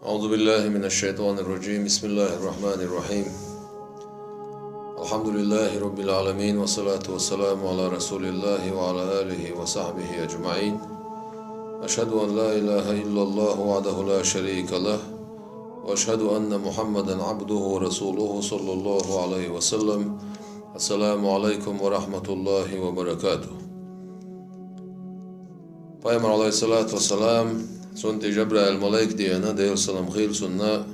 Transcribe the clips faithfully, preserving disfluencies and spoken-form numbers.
أعوذ بالله من الشيطان الرجيم. بسم الله الرحمن الرحيم. الحمد لله رب العالمين، والصلاة والسلام على رسول الله وعلى آله وصحبه أجمعين. أشهد أن لا إله إلا الله وحده لا شريك له، وأشهد أن محمدا عبده ورسوله صلى الله عليه وسلم. السلام عليكم ورحمة الله وبركاته. Пайхамар, алейхиссалату вассалам, цунна тӀе Жабраил малайк деана, Делан салам хийла цунна,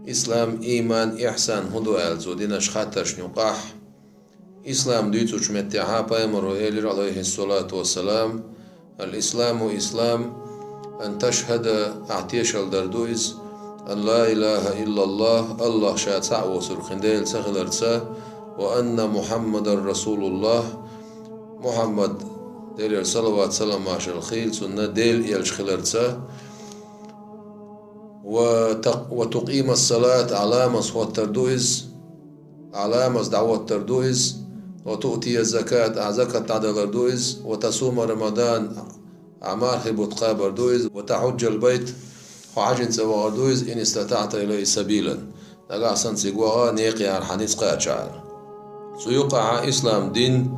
ислам, иман, ихсан хӀун ду аьлла, цо динарш хаттаршна юкъахь, ислам дуьйцучу меттехьа пайхамаро элира, алейхиссалату вассалам: «Аль-исламу ислам, ан ташхада», ахь тешалла дар ду иза, «ан ла илаха иллаллах», Аллах ша цхьаъ воцург кхин Дела ца хиларца, «ва анна Мухаммадан расулуллах», Мухаммад, Делера салават-салам машалла хийла цунна, Делан элча хиларца, «ва так-, ва тукъима салат», ахь ламаз хӀоттар ду иза, ахь ламаз дӀахӀоттар ду иза, «ва туътия закат», ахь закат дӀадалар ду иза, «ва тасума Рамадан», ахь мархи бутт кхабар ду иза, «ва тахьуджал байт», хьо Хьажин цӀа вахар ду иза, «ин истатаъта илайхи сабилан», нагахь санна цига ваха некъ яр хьан ницкъ кхачахьара. Цу юкъахьа ислам дин,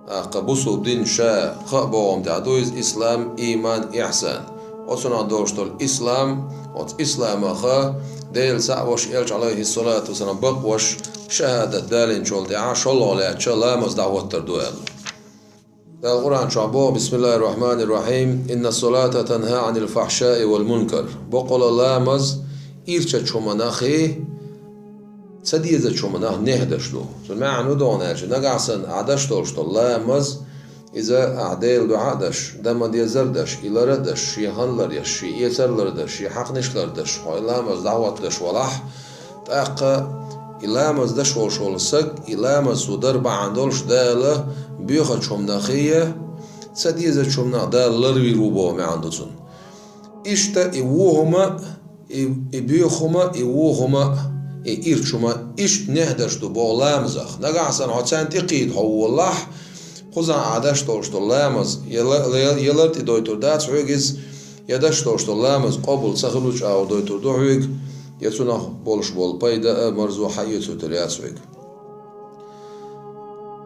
тӀаккха бусулба дин ша кхаа бӀогӀам тӀехь ду иза: ислам, иман, ихсан. Оцунах долуш долу ислам, оцу исламаха Дела цхьаъ ваша, элча, алейхиссалату вассалам, бакъ ваша, шахӀадат далинчул тӀаьхьа шолгӀа лаьттача ламаз дӀахӀоттар ду аьлла. Дала Къуръан чохь боху: «Бисмиллахир Рахманир Рахим. Инна салата танха анил фахшаи вал мункар». Боккъала ламаз ирчачу хӀуманахи ца дезачу хӀуманах нехь даш ду. Цу маьӀна ду догӀна аьлча, нагахь санна ахь даш долуш долу ламаз, иза ахь Дела дуьхьа а даш, дан ма дезар а даш, и лар а даш, шен хан лар еш, шен эцар лар даш, шен хьакхнаш лар даш, хьо и ламаз дӀахӀоттадеш валахь, тӀаккха и ламаз даш волуш волу саг, и ламаз цо дар бахьана долуш Дала боьхачу хӀуманахе я, ца дезачу хӀуманах Дала ларвийр ву боху маьӀна ду цунна. Иштта и вон хӀума, и, и боьха хӀума, и вон хӀума, и ирча хӀума, иштта нехь даш ду боху ламазах. Нагахь санна хьо царна тӀекхийда хьо волахь, кхузахь ахь даш долуш долу ламаз, я ла-, я, я лар тӀедойтур дац хьоьга иза, я даш долуш долу ламаз къобал ца хуьлучу агӀор дойтур ду хьоьга, я цунах болуш болу пайда а, марзо хьаэцуьйтур яц хьоьга.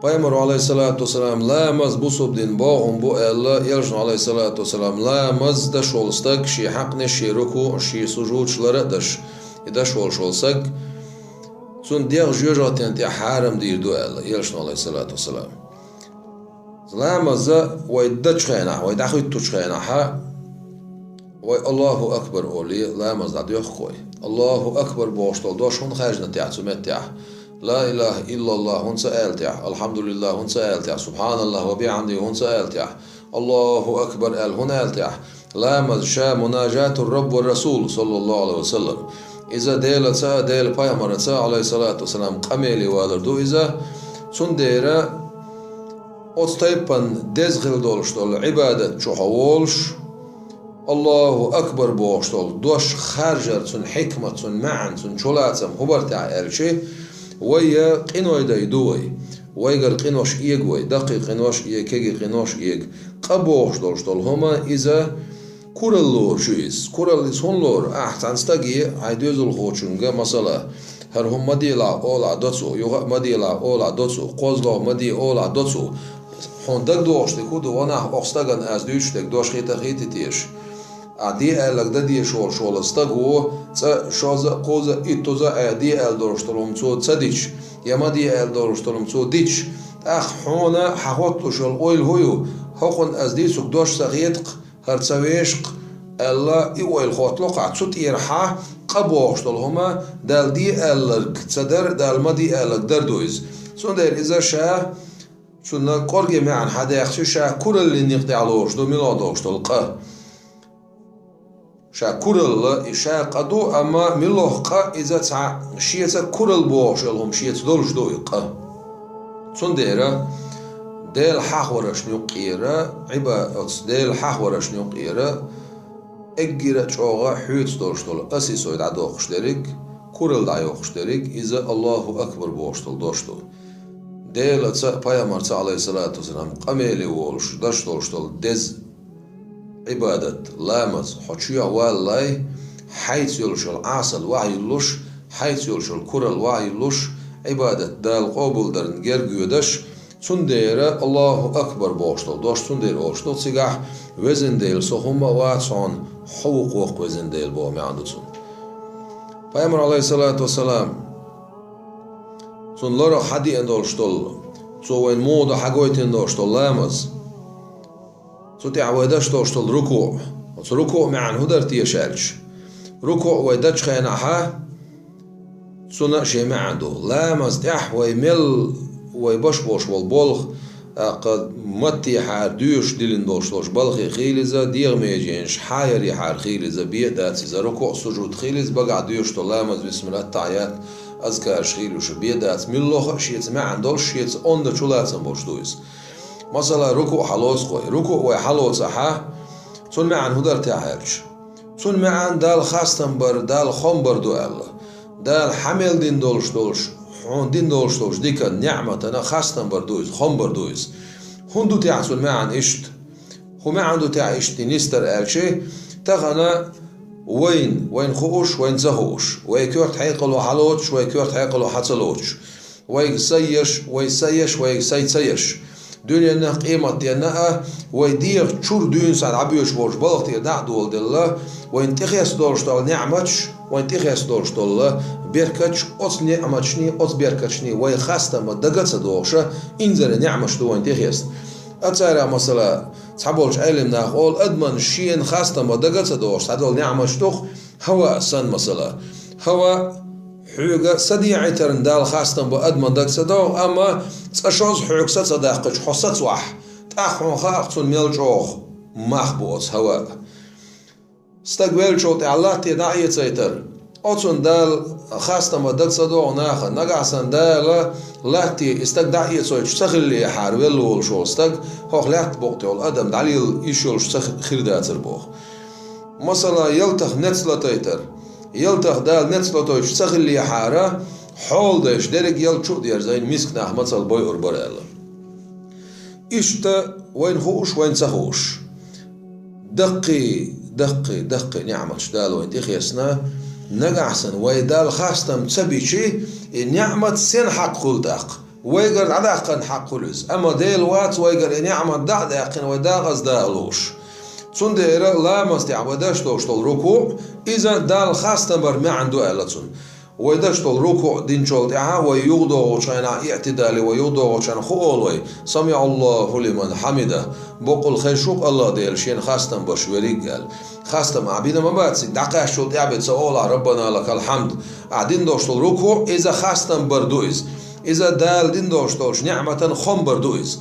Пайхамаро, алейхиссалату вассалам, ламаз бусулба дин богӀум бу аьлла, элчано, алейхиссалату вассалам, ламаз даш волу стаг, шен хьакхнаш, шен рукуъ, шен сужудаш лар а даш, и даш волуш волу саг, цунна дегӀ жоьжахатина тӀехь хьарам дийр ду аьлла, элчано, алейхиссалату вассалам. Ламаза вай дачу хенахь, вай дӀахӀуьттучу хенахьа, вай «Аллаху акбар» олий, ламаз дӀадоьхху вай. «Аллаху акбар» бохуш долу дош хӀунда хаьржина техь цу меттехь? «Ла илаха иллаллах» хӀунда ца аьлла техь? «Алхьамдулиллах» хӀунда ца аьлла техь? «Субханаллах ва бихьамдихи» хӀунда ца аьлла техь? «Аллаху акбар» аьлла хӀунда аьлла техь? Ламаз ша мунажатур Раббу ва Расул, саллаллаху алейхи ва саллам. Иза Делаца а, Делан пайхамараца а, алейхиссалату вассалам, къамеле валар ду иза. Цундела оцу тайпана деза хила долуш долу Ӏибадат чу хьо волуш, «Аллаху акбар» бохуш долу дош харжар, цуьнан хьикмат, цуьнан маьӀна, цуьнан чулацам хӀун бара техь аьлча, вай я къиной дай ду вай. Вайгара къинош эга вай, даккхий къинош эга, кегий къинош эга. Къа бохуш долуш долу хӀума иза куралла лоруш ю иза. Куралла иза хӀунда лору? Ахь цхьана стаге, хьайн доьзалхочуьнга, масала, хӀара хӀума ма делахь олахь до цо, юха а ма делахь олахь до цо, кхозлагӀа ма де олахь до цо. Хьуна дагадогӀуш дерг хӀун ду, ванах, окху стагана аз дуьйцуш дерг дош хета а хетий теша? Ахь де аьлларг дан дезаш волуш волу стаг ву, цкъа шозза а, кхузза а, иттузза а ахь де аьлла долуш долу хӀума цо ца дича, я ма де аьлла долуш долу хӀума цо дича, тӀаккха хьуна хьан хӀотталуш йолу ойла хӀун ю? «ХӀокхунна аз дийцург дош ца хета-кх, хӀара ца веш-кх», аьлла, и ойла хӀоттало-кх ахь. Цу тӀера хьан къа бохуш долу хӀума, Далла де аьлларг ца дар, Далла ма де аьлларг дар ду иза. Цундела иза ша цунна кӀорге маьӀна хьан дехча, ша кураллин некъ тӀехь лоруш ду мила долуш долу къа. Ша куралла, и ша къа ду, амма милох къа иза цхьа шеца куралла бохуш йолу хӀума шеца долуш ду и къа. Цундела Делан хьахваршна юккъера, Ӏиба-, оцу Делан хьахваршна юккъера эггира а чӀогӀа хьоьца долуш долу асисой дӀадоккхуш дерриг, куралла дӀайоккхуш дерриг, иза «Аллаху акбар» бохуш долу дош ду. Делаца а, пайхамарца а, алейхиссалату вассалам, къамеле волуш, даш долуш долу деза Ӏибадат, ламаз, хьо чоьхьа валлалц, хьайца йолуш йолу Ӏасал вахьа йиллуш, хьайца йолуш йолу курал вахьа йиллуш, Ӏибадат Дала къобалдарна герга йоьдуш, цундела Аллаху Акбар бохуш долу дош цундела олуш ду, цигахь: «Везан Дела, со хӀумма а вац хьуна, хьо ву-кх воккха везан Дела», боху маьӀна ду цуьнан. Пайхамар, Ӏалайхиссалату вассалам, цунна лорах хьадеана долуш долу, цо вайна муха ду хьагойтина долуш долу ламаз. Цу тӀехь вай даш долуш долу рукуъ. Оцу рукуъ маьӀна хӀун дара теша аьлча? Рукуъ вай дачу хенахьа, цунна а шен маьӀна ду. Ламаз тӀехь вай мел, вай баш болуш болу болх, тӀаккха маттехьара доьшуш диллина долуш долуш балхе хийла иза, дегӀан меженаш хьаярехьара хийла иза, бен а дац иза, рукуъ, сужуд хийла иза, багахь доьшуш долу ламаз, бисмилла, аттахьият, азкараш хийла уьш, бен а дац, муьлхха а шеца маьӀна долуш, шеца онда чулацам болуш ду иза. Масала, рукуъ хьалоцу вай. Рукуъ вай хьалоцахьа, цунна маьӀна хӀун дара техьа аьлча? Цунна маьӀна Далла хастам бар, Далла хьом бар ду аьлла. Дала хьан мел дина долуш долуш, хьуна дина долуш долуш дикан, неӀматана хастам бар ду иза, хьом бар ду иза. ХӀунда ду техьа цунна маьӀна иштта? ХӀун маьӀна ду техьа иштта нисдар аьлча, тахана вайна, вайна хууш, вайна ца хууш, вай коьрта хьекъало хьалоцуш, вай коьрта хьекъало хьа ца лоцуш, вайга сай еш, вай сай еш, вайга сай ца еш. Дуьненна а, къематденна а вай дегӀа чуьра дуьйна схьа дӀабоьдуш болчу балха тӀера дӀа а доладелла, вайна тӀехеста долуш долу неӀматаш, вайна тӀехеста долуш долу беркаташ, оцу неӀматашний, оцу беркаташний вай хастам ма дага а ца догӀуша, инзаре неӀматаш ду вайна тӀехеста. А царах, масала, цхьаболчу Ӏелам наха олу, адаман шена хастам ма дага а ца догӀуш цхьадолу неӀматаш ду-кх, хӀаваъ санна, масала. ХӀаваъ, хьоьга са дегӀийтарна Далла хастам бан адаман дага ца догӀу, амма цкъа шозза хьоьга са ца даккхича, хьо сацахь, тӀаккха хьуна хаахь цунна мел чӀогӀа мах бу оцу хӀаваъ. Стаг веллачул тӀаьхьа латте дӀаэцайтар. Оцунна Дала хастам бан дага ца догӀу наха, нагахь санна Дала латте и стаг дӀаэцойтуш ца хиллехьара, велла волуш волу стаг, хӀокху лаьтта букъа тӀехула адам дӀалела йиш йолуш ца хир дацар боху. Масала, ялтах нец латайтар. Ялтах Дала нец латойтуш ца хиллехьара, хьоладайша дерриг а ялта чу а дерзийна, миска нах мацалла бойур бара аьлла. Иштта вайна хууш, вайна ца хууш, даккхий, даккхий, даккхий неӀматаш Дала вайна тӀехессина, нагахь санна вай Далла хастам ца бичи, и неӀмат сенна хьакъ хуьлу тӀаккха? Вайгара дӀадаккхарна хьакъ хуьлу иза. Амма Дела вац вайгара и неӀмат дӀа а даьккхина, вай декъаза дакъа лууш. Цундела ламаз тӀехь вай даш долуш долу рукуъ, иза Далла хастам бар маьӀна ду аьлла цунна. Вай даш долу рукуъ динчул тӀаьхьа вай юхадогӀучу хенахь, иӀтидале вай юхадогӀучу хенахь хӀун олу вай? «СамиӀаллаху лиман хьамидах». Баккъалла хезаш ву-кх АллахӀ Дела шена хастам беш верг аьлла. Хастам ахь бина ма бац, дӀакхаьччул тӀаьхьа бен ца олу ахь: «Раббана лакал хьамд». Ахь дина долуш долу рукуъ, иза хастам бар ду иза. Иза Дала дина долуш долчу неӀматан хьом бар ду иза.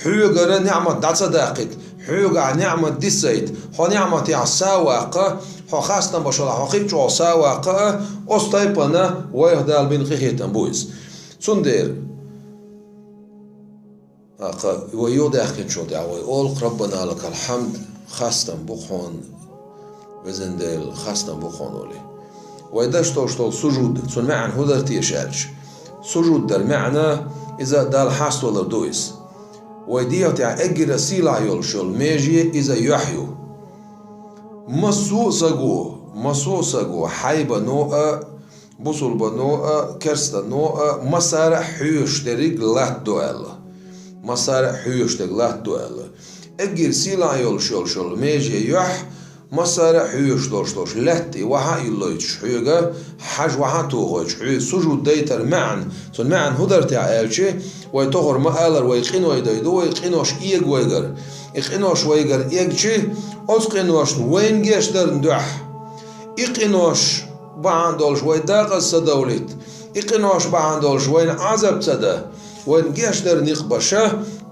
Хьоьгара неӀмат дӀа ца даккхийта, хьоьгахь неӀмат диссайта, хьо неӀматехь са а ваккха, хьо хастам беш валахь, хьо кхин а чӀогӀа са а ваккха а, оцу тайпана вайх Дала бина къинхетам бу иза. Цундела, тӀаккха вай юхадаьккхинчул тӀаьхьа вай олу-кх: «Раббана лакал хьамд», хастам бу-кх хьуна, везан Дела, хастам бу-кх хьуна олий. Вай даш долуш долу сужуд, цуьнан маьӀна хӀун дара теша аьлча? Сужуд дар маьӀна, иза Далла хьаставалар ду иза. Вай дегӀа тӀехь эггара сийлахь йолуш йолу меже иза юьхь ю. Массо а саго, массо а саго, хьайбано а, бусулбано а, керстано а, массара а хьоьшуш дерриг латта ду аьлла. Массара а хьоьшуш дерг латта ду аьлла. Эггара сийлахь йолуш йолуш йолу меже юьхь, массара а хьоьшуш долуш долуш лаьтта и вахьа а йиллойтуш хьоьга, хьажа вахьа а тухуьйтуш, хьоьга сужуд дайтар маьӀна. Цуьнан маьӀна хӀун дара техьа аьлча, вай тохара ма-аллара, вай къиной дайду, вай къинош эгу вайгара. И къинош вайгара эгча, оцу къиношна вайна гечдарна дуьхьа, и къинош бахьана долуш вай декъаза ца довлийта, и къинош бахьана долуш вайна Ӏазап ца дан, вайна гечдарна некъ беш,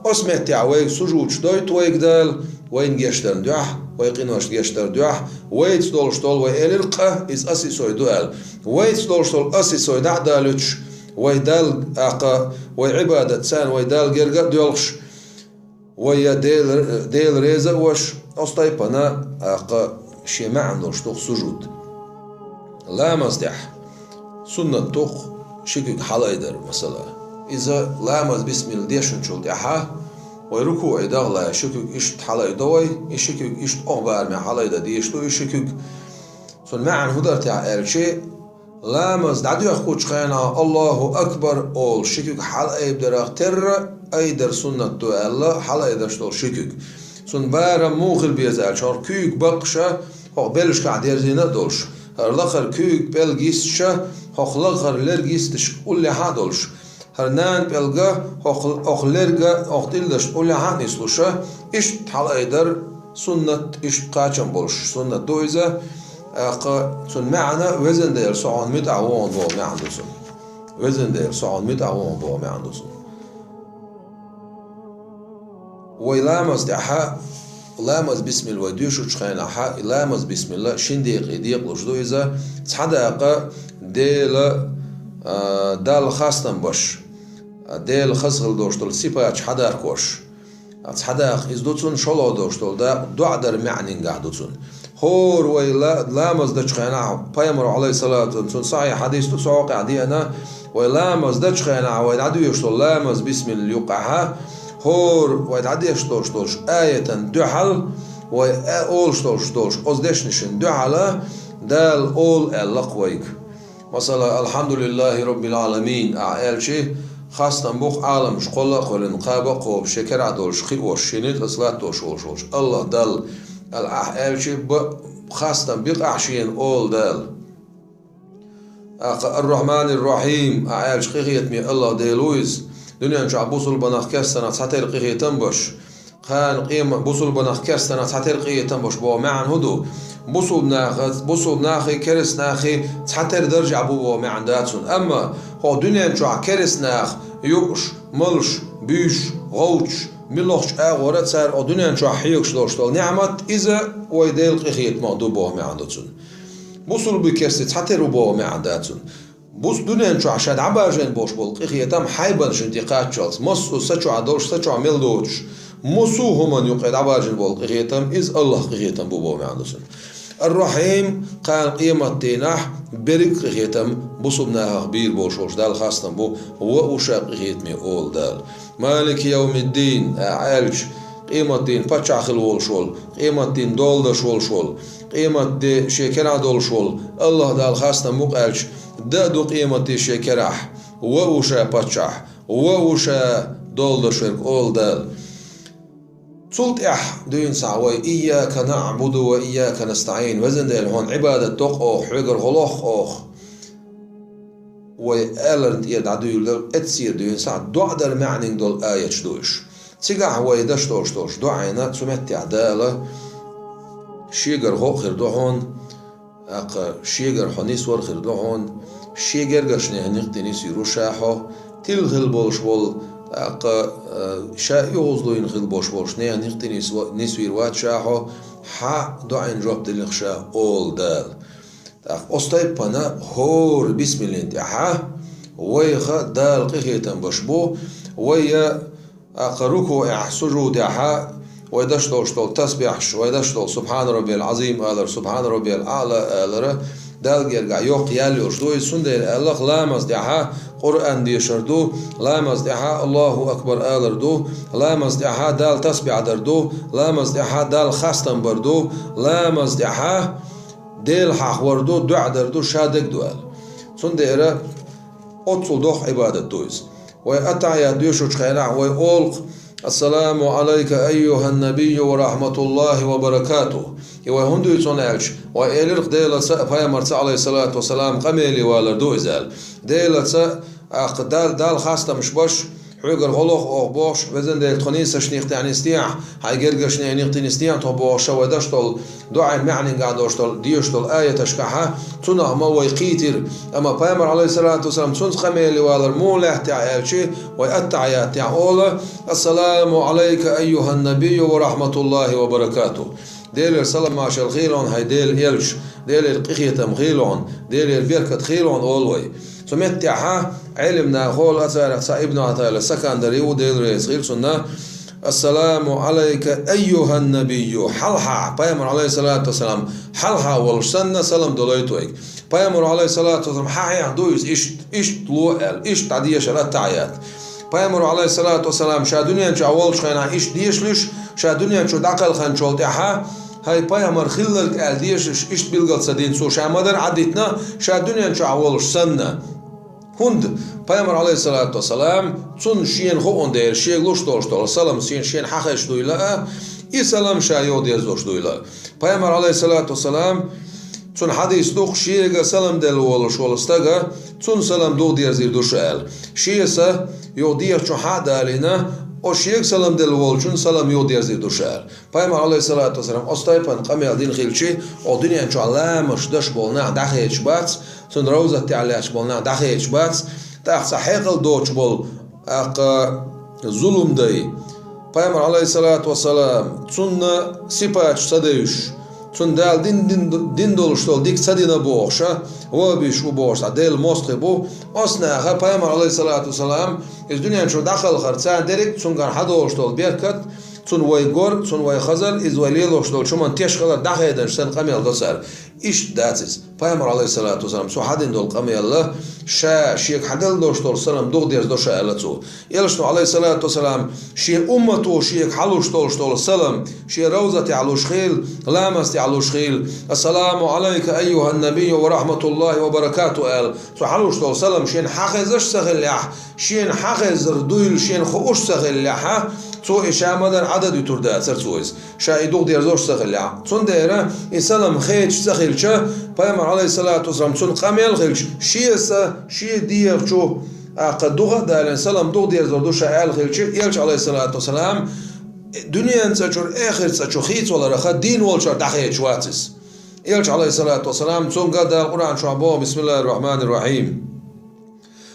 оцу меттехь вайга сужудаш дойту вайга Дала, вайна гечдарна дуьхьа, вай къиношна гечдарна дуьхьа, вайца долуш долу, вай элира къа, иза ас и сой ду аьлла. Вайца долуш долу ас и сой дӀа а далуьйтуш, вай Далла, тӀаккха вай Ӏибадат царна вай Далла герга а доьлхуш, вай я Дела, Дела реза а веш, оцу тайпана, тӀаккха шен маьӀна долуш ду-кх сужуд. Ламаз тӀехь суннат ду-кх ши куьг хьалаайдар, масала. Иза ламаз бисмилла дешначул тӀаьхьа вай рукуӀе дахале ши куьг иштта хьалаайдо вай, и ши куьг иштта оха барамехь хьалаайдан дезаш ду и ши куьг. Цун маьӀна хӀун дара техьа аьлча, ламаз дӀадоьхкучу хенахь «Аллаху акбар» олуш ши куьг хьалаайбарах терра айдар суннат ду аьлла, хьалаайдеш долу ши куьг. Цунна барам муха хила беза аьлча, хӀокху куьйга баккъаша, хӀокху беллашкахь дерзийна а долуш, хӀара лакхара куьйга пӀелг йисташа, хӀокху лахара лерг йисташ уллехьа а долуш, хӀара нана пӀелга, хӀокху, хӀокху лерга, хӀокху тӀилдашна уллехьа а нислуша, иштта хьалаайдар суннат, иштта кхачам болуш суннат ду иза. ТӀаккха цун маьӀна: «Везан Дела, со хьуна муьтӀахь ву хьуна», — боху маьӀна ду цун. «Везан Дела, со хьуна муьтӀахь ву хьуна», — боху маьӀна ду цун. Вай ламаз тӀехьа, ламаз бисмилла вай доьшучу хенахьа, и ламаз бисмилла шин декъе декъалуш ду иза, цхьа дакъа Дела, а, Далла хастам беш, а, Дела хаза хила долуш долу сипаташ хьадархош. А, цхьа дакъа иза ду цунна, шолгӀа долуш долу дакъа доӀа дар маьӀнингахь ду цунна. ХӀора вай ла-, ламаз дачу хенахь, пайхамар, Ӏалайхиссалату вассалам, цунна сахьихь хьадис ду, цу хьокъехь деана, вай ламаз дачу хенахь, вай дӀадоьшуш долу ламаз бисмилла юкъахьа, хӀора вай дӀадеш долуш долуш аятан дуьхьал, вай а-, олуш долуш долуш оцу дешнашна дуьхьала, Дала ола аьлла-кх вайга. Масала, «Алхьамдулиллахи роббил Ӏаламин» ахь аьлчи, хастам бу-кх Ӏаламаш кхолла а кхоьллина, кхаба а кхобуш, шен керахь долуш, кхиош, шен ницкъаца латтош волуш волчу АллахӀ Далла. Ала ахь аьлчи, ба-, хастам бу-кх ахь шена, ола Дала. ТӀаккха «Ар-Рахьманир-Рахьим» ахь аьлча, къинхетаме АллахӀ Дела ву иза. Дуьнен чохь бусулбанах, керстанах цхьатерра къинхетам беш, кхана къема-, бусулбанах, керстанах цхьатерра къинхетам беш боху маьӀна хӀун ду? Бусулбанахац-, бусулбанахи керстанахи цхьатерра даржехь бу боху маьӀна дац цунна. Амма хӀокху дуьнен чохь керстанах юуш, малуш, буьйш, гӀовташ, муьлххачу агӀора цара хӀокху дуьнен чохь хьоьгуш долуш долу неӀмат, иза вай Делан къинхетамах ду боху маьӀна ду цунна. Бусулбанехи керстанехи цхьатерра ву боху маьӀна дац цунна. Бус-, дуьнен чохь ша дӀабажийна болуш болу къинхетам хьайбанашна тӀе кхаччалц, массо а са чохь долуш, са чохь мел доцуш, массо а хӀуманна юкъе дӀабажийна болу къинхетам, иза АллахӀан къинхетам бу боху маьӀна ду цунна. Ар-Рахьим, кхана къематдийнахь берриг а къинхетам бусулбанахах бийр болуш волчу Далла хастам бу, ва ву ша къинхетаме, ола Дала. Малики йовмиддин ахь аьлча, къематдийнан паччахь хила волуш волу, къематдийнан дола деш волуш волу, къематде шен керахь долуш волу АллахӀ Далла хастам бу-кх аьлча, дан а ду къематде шен керахь, ва а ву ша паччахь, ва а ву ша дола деш верг, ола Дала. Цул тӀаьхьа дуьйна схьа вай: «Ийяка наъбуду ва ийяка настаӀин», везан Дела, хьуна Ӏибадат до-кх оха, хьоьгара гӀо лоху оха. Вай аларна тӀера дӀадуьйладелла, эццера дуьйна схьа доӀа дар маьӀнинг долу аяташ ду уьш. Цигахь вай деш долуш долуш доӀийна, цу меттехь Дала шегара гӀо а хир ду хьуна, тӀаккха шегара хьо нисвар хир ду хьуна, шен гергарчу нехан некъа тӀе нисвийр ву ша хьо, тилла хила болуш волу, тӀаккха, э, ша оьгӀазлуйна хила болуш волчу нехан некъа тӀе нисва-, нисвийр вац ша хьо, хьан доӀина жоп делира ша, ола Дала. ТӀаккха оцу тайпана хӀора бисмиллин тӀаьхьа вайха Дала къинхетам беш бу, вай я, тӀаккха рукуӀехь, сужудехьа, вай деш долуш долу тасбихьаш, вай деш долу «Субхьана роббиял Ӏазим» алар, «Субхьана роббиял аӀла» алара, Далла гергахь йоккха ял йолуш ду иза, цундела аьлла-кх, ламаз тӀаьхьа Къуръан дешар ду, ламаз тӀаьхьа «Аллаху акбар» алар ду, ламаз тӀаьхьа Далла тасбихь дар ду, ламаз тӀаьхьа Далла хастам бар ду, ламаз тӀаьхьа Дела хьахор ду, доӀа дар ду, ша дерг ду аьлла. Цундела оццул доккха Ӏибадат ду иза. Вай аттахьият доьшучу хенахь вай олу-кх: «Ассаламу Ӏалайка айюхьан набийю ва рахьматуллахӀи ва баракатухӀ». И вай хӀунда дуьйцу аьлча, вай элира-кх Делаца а, пайхамарца а, Ӏалайхиссалату вассалам, къамеле валар ду иза аьлла. Делаца а, тӀаккха Дал-, Далла хастамаш беш, хьоьгара гӀо лоху оха бохуш, везан Дела, тхо нийсачу некъа тӀехь нисдехьа, хьайн гергарчу нехан некъа тӀе нисдехьа тхо бохуш, ша вай деш долу доӀин маьӀнингахь долуш долу, дешаш долу аяташкахьа, цунах ма вай кхийтира. Амма пайхамар, Ӏалайхиссалату вассалам, цунца къамеле валар муха лаьттахь аьлчи, вай аттахьият тӀехь ола: «Ассаламу Ӏалайка айюхьан набийю ва рахьматуллахӀи ва баракатухӀ». Делера салам-маршалла хуьлда хьуна, хӀай Делан элча, Делера къинхетам хуьлда хьуна, Делера беркат хуьлда хьуна, олу вай. Цу меттехьа Ӏелимнаха олу, царах цхьа Ибн Ӏатаилла Сакандари ву, Дела реза хуьлда цунна: «Ассаламу Ӏалайка айюхьан набийю». Хьалхьа, пайхамар, Ӏалайхиссалату вассалам, хьалхьа волуш санна, салам далийта вайга. Пайхамар, Ӏалайхиссалату вассалам, хьан хьехна ду иза иштта, иштта ло аьлла, иштта дӀадешар аттахьият. Пайхамар, Ӏалайхиссалату вассалам, ша дуьнен чохь волчу хенахь иштта дешалуш, ша дуьнен чу дӀакхелхинчул тӀаьхьа, хӀай пайхамар хиллалга аьлла дешаш иштта билгал ца дина цо, ша ма-дарра Ӏадитина, ша дуьнен чохь волуш санна. ХӀунда пайхамар, Ӏалайхиссалату вассалам, цунна шена хууна дера, шега луш долуш долу салам шена, шена хьан хезаш дуйла а, и салам ша юха дерзош дуйла а. Пайхамар, Ӏалайхиссалату вассалам, цунна хьадис ду-кх, шега салам делла волуш волу стага, цунна салам юха дерзийр ду ша аьлла. Шен са юха дегӀа чу хьа а далийна, оцу шега салам делла волчунна салам юха дерзийр ду ша аьлла. Пайхамар, Ӏалайхиссалату вассалам, оцу тайпана къамел дина хилча, оха дуьнен чохь ламазаш деш болу нах дӀахедаш бац, цуьнан ровзат тӀехь лаьтташ болу нах дӀахедаш бац, тӀаккха цхьа хьекъал доцуш болу, тӀаккха зулум дай. Пайхамар, Ӏалайхиссалату вассалам, цунна сипаташ ца девзаш, цунна Дала дин, дин, дин долуш долу дика ца дина бохуш а, вабиш ву бохуш цхьа Делан мостагӀий бу. Оцу наха пайхамар, Ӏалайхиссалату вассалам, иза дуьнен чу дӀакхалхар, царна дерриг а цуьнгара хьадолуш долу беркат, цунна вай гор, цунна вай хазар, иза вай лелош долчу хӀуманна теш хилар дӀахедаш санна къамел до цара. Иштта дац иза. Пайхамар, Ӏалайхиссалату вассалам, цо хьадина долу къамел а, ша шега хьаделла долуш долу салам юха дерзадо ша аьлла цо. Элчано, Ӏалайхиссалату вассалам, шен уммато шега хьалуш долуш долу салам, шен ровза тӀехь луш хилла, ламаз тӀехь луш хилла, «Ассаламу Ӏалайка, айюхьан-набийю ва рахьматуллахӀи ва баракатухӀу», аьлла, цо хьалуш долу салам шена хьан хезаш а ца хиллехь, шена хьан хезар дуйла шена хууш а ца хиллехь, цо и ша ма-дарра Ӏадда дуьтур дацара цо иза. Ша и юха дерзош а ца хиллехь. Цундела и салам хедаш ца хилча, пайхамар, Ӏалайхиссалату вассалам, цунна къамел а хилча, шен са, шен дегӀа чу, тӀаккха юха а далийна, салам юха дерзор ду ша аьлла хилча, Элча, Ӏалайхиссалату вассалам, дуьненан цӀа чуьра, эхартан цӀа чу хийцаваларх дийна волчуьра дӀахедаш вац иза. Элча, Ӏалайхиссалату вассалам, цуьнгара Дала Къуръан чохь боху: «Бисмиллахьир-рахьманир-рахьим.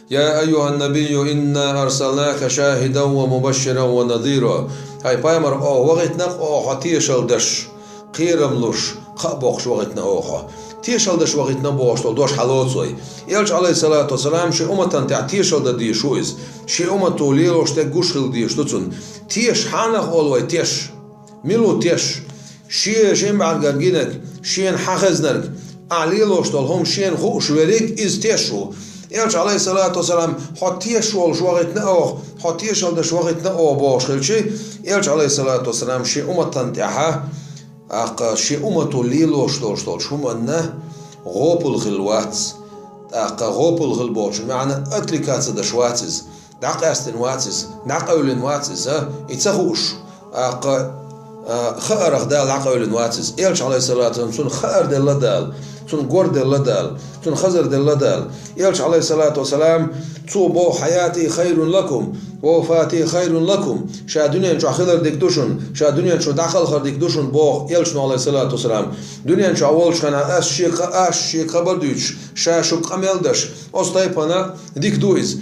Я айюхьан-набийю, инна арсалнака шахӀидан ва мубашширан ва назира». ХӀай пайхамар, оха вахийтина-кх хьо тешалла деш, кхерам луш, кхаъ боккхуш вахийтина оха хьо. Тешалла деш вахийтина бохуш долу дош хьалоцу вай. Элча, Ӏалайхиссалату вассалам, шен умматана тӀехь тешалла дан дезаш ву иза. Шен уммато лелош дерг гуш хила дезаш ду цунна. Теша хьанах олу вай теша? Мила ву теша? Шен жимма бӀаьргара гинарг, шена хьан хезнарг, ахь лелош долу хӀума шена хууш верг, иза теша ву. Элча, Ӏалайхиссалату вассалам, хьо теша волуш вахийтина оха, хьо тешалла деш вахийтина оха бохуш хилча, Элча, Ӏалайхиссалату вассалам, шен умматана тӀехь, тӀаккха шен уммато лелош долуш долчу хӀуманна гӀопал хилла вац. ТӀаккха гӀопал хилла бохучун маьӀна отвлекаться деш вац иза. ДӀакъаьстина вац иза, дӀакъевлина вац иза, и ца хууш, тӀаккха, а, хаарах Дала дӀакъевлина вац иза. Элча, Ӏалайхиссалату вассалам, цунна хаар делла Дала, цунна гор делла Дала, цунна хазар делла Дала. Элча, Ӏалайхиссалату вассалам, цо боху: «Хьаяти хайрун лакум, ва вафати хайрун лакум». Ша дуьнен чохь хилар дика ду шуна, ша дуьнен чу дӀакхалхар дика ду шуна боху Элчано, Ӏалайхиссалату вассалам. Дуьнен чохь волчу хенахь ас шега, ас шега хабар дуьйцуш, ша шуьга къамел деш, оцу тайпана дика ду иза.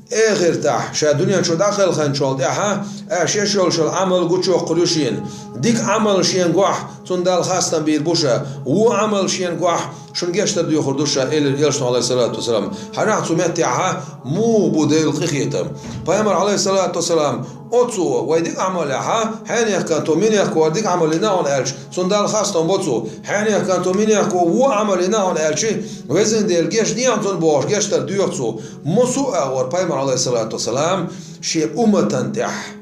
Эхартахь, ша дуьнен чу дӀакхелхинчул тӀаьхьа, аш еш йолчул Ӏамал гучуйоккхур ю шена. Дика Ӏамал шена гохь, цунна Дала хастам бийр бу ша. Вон Ӏамал шена гохь, шуна гечдар доьхур ду ша, элира Элчано, Ӏалайхиссалату вассалам. Хьажахь цу меттехь муха бу Делан къинхетам. Пайхамар, Ӏалайхиссалату вассалам, оцо вай дика Ӏамал яхь, хьенех канто минех кхо дика Ӏамал йина хьуна аьлча, цунна Дала хастам бо цо. Хьенех канто минех кхо вон Ӏамал йина хьуна аьлча, везан Дела, гечдехьа цунна бохуш, гечдар доьху цо. Массо а агӀор пайхамар, Ӏалайхиссалату вассалам, шен умматана тӀехь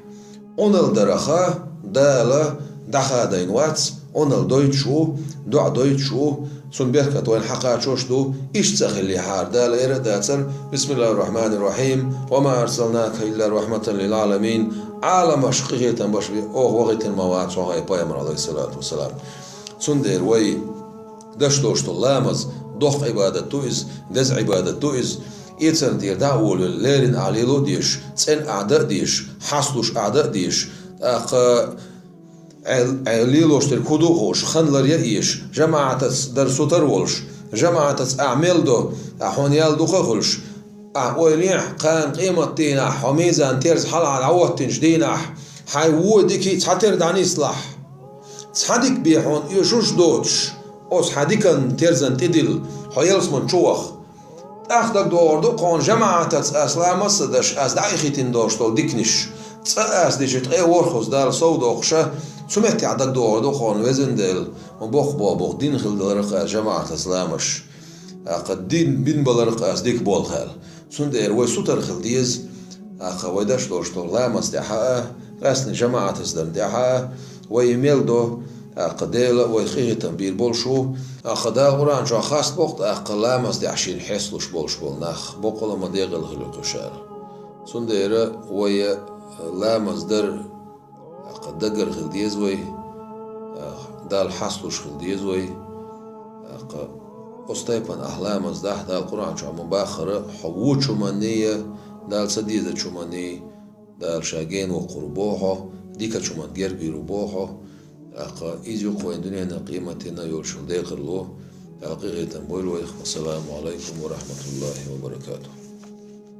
Ӏуналла дараха Дала дӀахадийна вац, Ӏуналла дойтуш ву, доӀа дойтуш ву, цунна беркат вайна хьакхачош а ду, иштта ца хиллехьара, Дала эр а дацара: «Бисмиллахьир-рахьманир-рахьим, ва ма арсалнака илла рахьматан лил-Ӏаламин». Ӏаламашка къинхетам беш оха вахийтина ма вац хьо, хӀай пайхамар, Ӏалайхиссалату вассалам. Цундела вай деш долуш долу ламаз доккха Ӏибадат ду иза, деза Ӏибадат ду иза. Эцарна тӀера дӀа а волавелла, леррина ахь лело а дезаш, цӀена ахь дан а дезаш, хьасталуш ахь дан а дезаш, тӀаккха Ӏе-, Ӏе лелош дерг хӀун ду а хууш, хан ларъян а езаш, жамаӀатаца дар сутара а волуш, жамаӀатаца ахь мел до, ахь хьуна ял дукха а хуьлуш, ахь ойла ехь, кхана къематдийнахь, хьо мизан-терза хьалха дӀахӀоттинчу дийнахь, хьайн вон дикий цхьатера дӀанислахь. Цхьа дика бен хьуна оьшуш а доцуш, оцу хьан дикан терзан тӀедилла, хьо ялсамани чу ваха. ТӀаккха дагадогӀур ду хьуна, жамаӀатаца ас ламаз а ца деш, ас дӀаихийтина долуш долу диканаш, цкъа ас дича ткъе ворхӀазза Дала сов доккхуш а, цу меттехь дагадогӀур ду хьуна, везан Дела, ма боккха боху, боху, дина хилла даларх ас жамаӀатаца ламазаш. ТӀаккха дин бина баларх ас дика болх аьлла. Цундела вай сутара хила деза, тӀаккха вай деш долуш долу ламаз тӀехь а, къаьстина жамаӀатаца дарна тӀехь а, вай мел до, ТӀаккха Дала вай къинхетам бийр болуш ву. ТӀаккха Дала Къуръан чохь хастам боккху, тӀаккха ламаз тӀехь шена хьесталуш болуш болу нах боккъала ма дегӀала хила кхуьшара. Цундела вай ламаз дар, тӀаккха даггара хила деза вай, тӀаккха Далла хьасталуш хила деза вай. ТӀаккха оцу тайпана ахь ламаз дахь, Дала Къуръан чохь ма баххара, хьо вочу хӀуманний, Дала ца дезачу хӀуманний, Дала ша гена воккхур ву бохьо, дикачу хӀуманна герга вийр ву бохьо. ТӀаккха иза ю-кх вайн дуьненан, къематдийнан йолчун декхарло. Дала къинхетам бойла вайх. Ассаламу алайкум ва рахматуллахи ва баракатух.